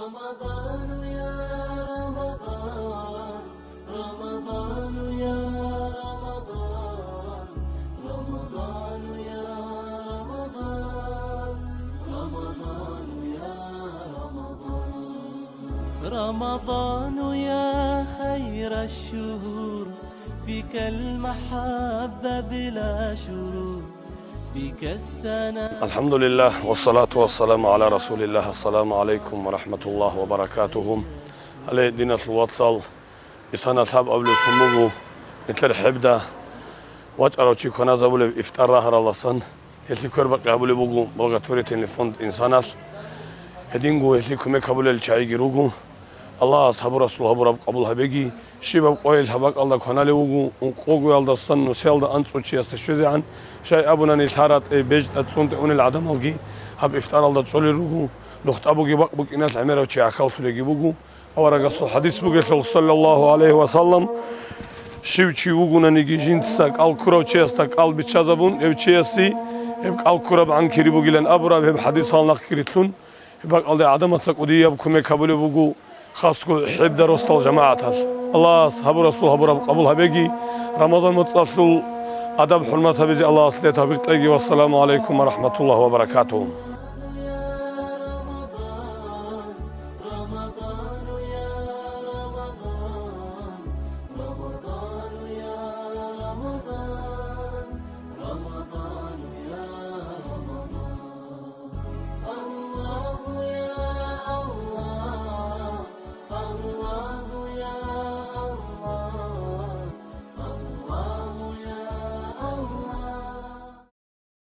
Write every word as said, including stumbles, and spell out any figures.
رمضان يا رمضان، رمضان يا رمضان، رمضان يا رمضان، رمضان يا رمضان. رمضان يا خير الشهور، فيك المحبة بلا شرور، فيك السنة. الحمد لله، والصلاة والسلام على رسول الله. السلام عليكم ورحمة الله وبركاته. Гьале, диналъул вацал, исана лъаб абулев сун буго, нилъер хӀебда вачӀарав чи кваназабулеб ифтар рагьаралдасан. Гьелъие квербакъи гьабулеб буго благотворительный фонд «Инсаналъ». Гьединго гьелъие кумек гьабулел чагӀиги руго. Аллагьас гьабурасул гьабураб къабул гьабеги, щибаб къойил гьаб бакӀалда кваналев вуго, ункъогоялдасан нусиялда анцӀго чиясда щвезегӀан, щай абунани, лъаратӀе, бежтӀа, цӀунтӀе унел гӀадамалги гьаб ифтаралда чӀолел руго, нухда бугеб бакъ букӀиналъ гӀемерав чи гӀахьаллъулеги буго. Аварагасул хӀадис бугелъул, саллаллагьу гӀалайгьи ва саллам, щив чи вугонаниги жинца кӀал ккурав чиясда кӀал биччазабун, гьев чиясе гьеб кӀал ккурабгӀан кири бугилан абураб гьеб хӀадисал нахъги рилълъун, гьеб бакӀалде гӀадамаца кӀудияб кумек гьабулеб буго, хасго хӀебда росдал жамагӀаталъ. Аллагьас гьабурасул гьабураб къабул гьабеги, Рамазан моцӀалъул адаб-хӀурмат гьабизе Аллагьас лъе тавфикъ кьеги. Вассаламу гӀалайкум ва рахӀматуллагьи ва баракатугьу.